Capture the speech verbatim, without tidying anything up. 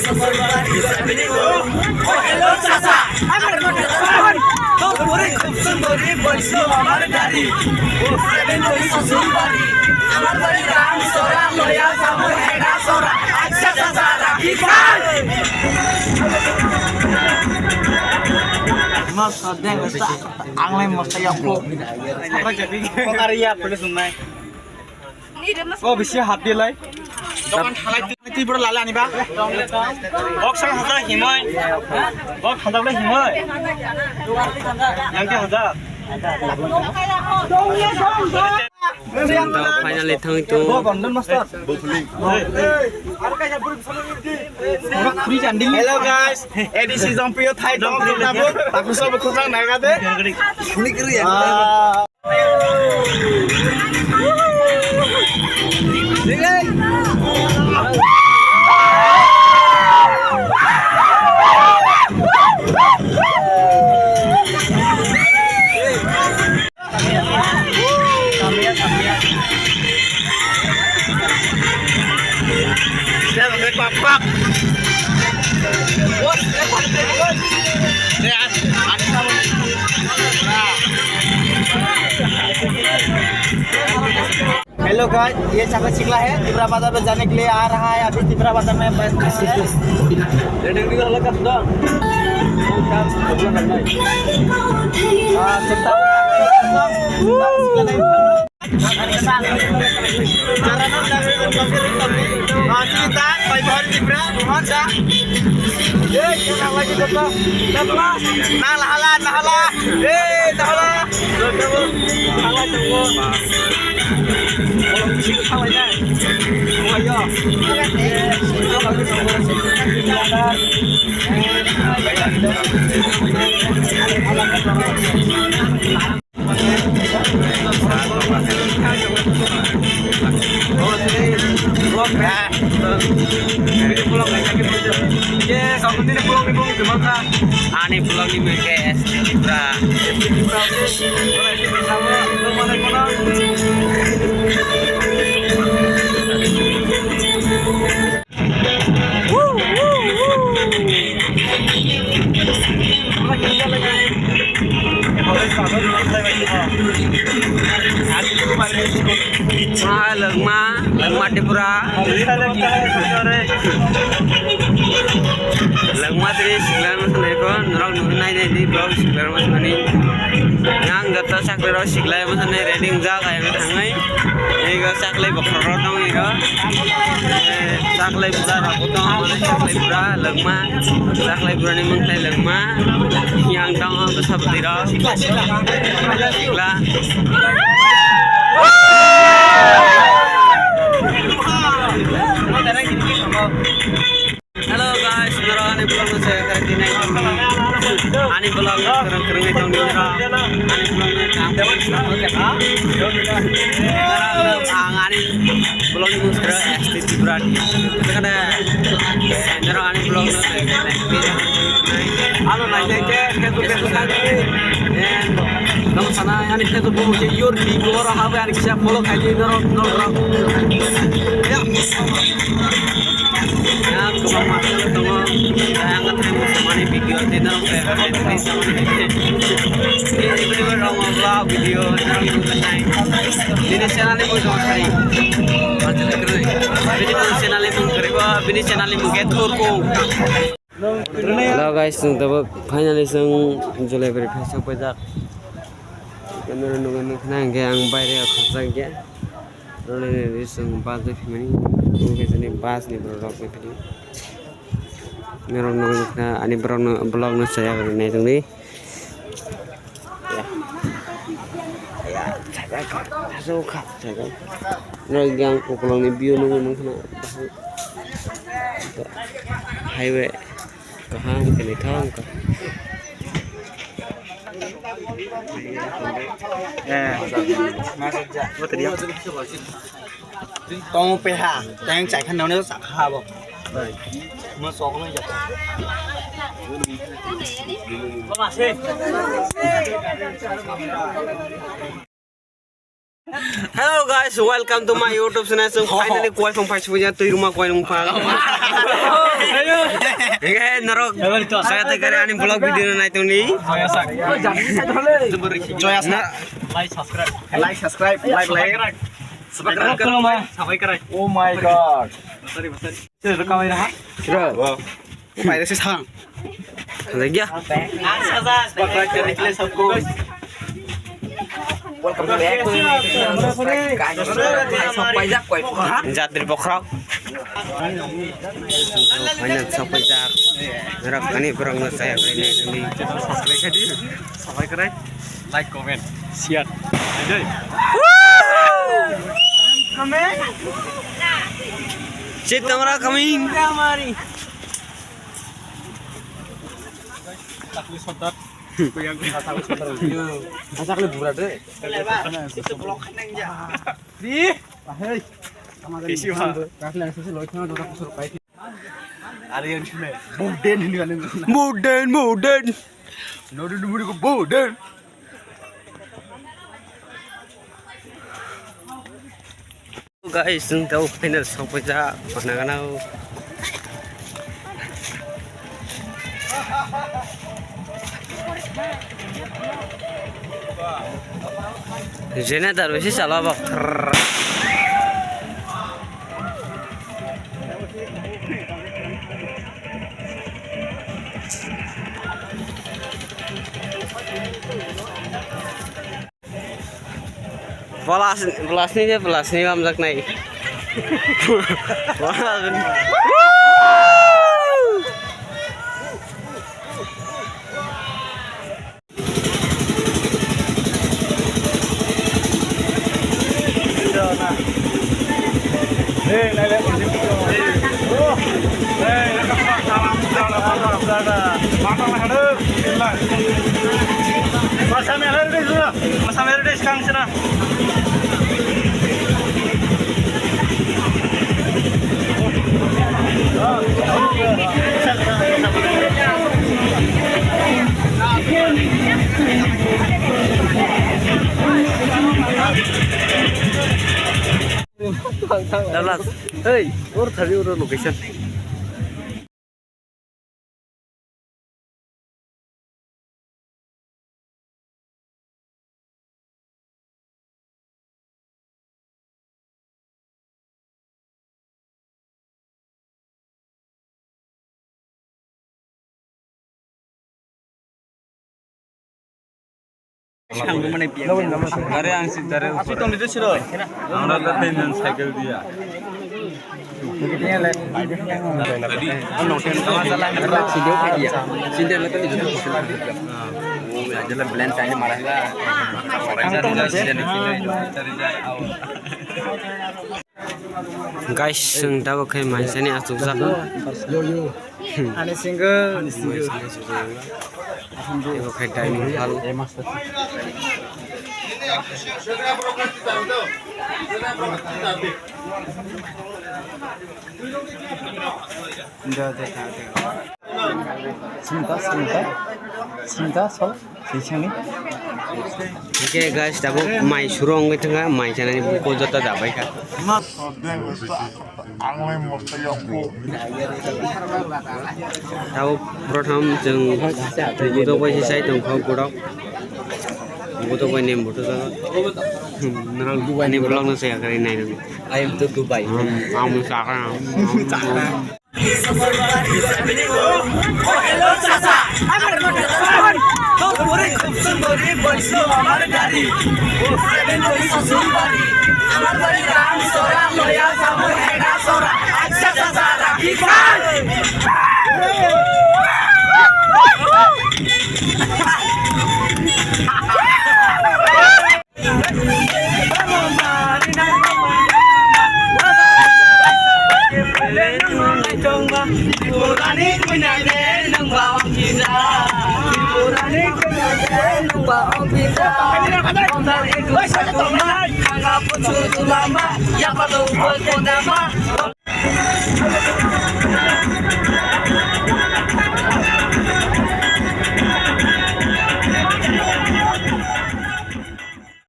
Ang lai mosta ya ko. Kokari ya, police nai. O bisi hap di lai. Dokan halai ti, ti bro lala ani ba. Bok sang hajar himoi. Bok hajar le himoi. Yang ke hajar. Finally thang tu. Hello guys, A D C Zompio Thai Dong Tabuk. Taku sobo khujang naga de. Ah. Hello guys, ये चाकरी शिकला है, तिपरा बाजार में जाने के लिए आ रहा है, अभी तिपरा बाजार में बैठ रहा है। हाँ, सुनता हूँ। Nang lahala, nahala. Eh, nahala. Ani vlog ni mung khe S T Tripura. Ah, Lwngma, Lwngma Tripura. Lwngma tini sikla masa nai ko, norok nugwi nai nai di vlog sikla masa nai. Yang joto chakri rok sikla masa nai ready wngjak, ayang thangwi. Ego chaklai bokhorok tong ego. Eh, chaklai bura rok tong, mane chaklai bura Lwngma, chaklai bura ni mung khlai Lwngma. Yang tong bwsa bwtwi rok. Sikla. Hello guys, norok ani vlog no se kare dinai. Ani vlog no kwrwng kwrwngwi tongdi norok. Ani vlog no kaham khe norok ang ani vlog ni mung se S T Tripura ni. Bekhane norok ani vlog no se kare dinai. Ano naikhe khe Facebook page no thangdi. And nang sana ani Facebook bo je your di boro habe ani kisa follow khaidi norok norok. Ya. Ya, kwbangma tongo. Ang thaimo samani video tei norok khe thaimo samani video. Tei video rok vlog video norok nai. Bini channel ni mung tong sai. Bini channel ni mung kwrwi. Bini channel ni mung khe Thurkung. Hello guys, chwng tabuk finally chwng Jolaibari phaisok paijak. Camera nugwi nukha hwnkhe ang baire khajak ya. Roni roni chwng bus bai phimani. Omo khe chini bus ni borok rok bai phidi. Norok nugwi nukha ani borok no vlog no chaya rw nai tongdi. Ya. Ya, sajak kha, sajak kha, sajak. Norok yang ukulok ni view nugwi nukha na. Highway kaham khe naithok wngkha. Eh. Tong peha, teng chai khan nang sakha bo. Mo sok nang ja. Hello guys, welcome to my YouTube channel. So finally, kuai phong phai suya tui ruma kuai nung phang. Hingke norok saya tegari ani vlog video no naitung ni. Joya sa. Joya sa. Like, subscribe. Like, subscribe, like, like. Subscribe karo. Subscribe karo. Oh my God. Sorry, sorry. Sir, kamera ha? Sir. Wow. Pai resi sang. Lagi ya. Subscribe karo, like, subscribe. Welcome back to my channel. Subscribe, guys. Subscribe, subscribe. Jatri bokhra. Hainan sokphaijak. Rok ani borok no saya khlai nai tongdi. Subscribe khai di. Subscribe khai. Like, comment, share. Enjoy. Sit tamara coming. Takli sodar. Asakle bura de. Di. Hei. Isi ma. Kasih langsung sih, lo itu nggak usah pakai. Ari yang sini. Boden ini kan. Boden, boden. Nodu dulu ke boden. Guys, chwng tabuk final sokphaijak, mana gana o. Generator bisi chalo bo. Plus, plus ni je plus ni hamjak nai. Dalas, hey, oro thabi oro location. Are ang si dare upor. Amra to tinjon cycle diya. Guys, chwng tabuk khe maisani achukjak. Ani single. Abo khe dining hall. Sinta, sinta, sinta, sol, sisani. Oke guys, tabuk mai suru wngwi thangkha, mai chanani buko joto jabai kha. Tabuk prothom chwng buto bai se sai tongkha borok. Buto bai nem buto jaga. Hmm, norok ani vlog no saya kari nai. I am to Dubai. Hmm, ang sakha.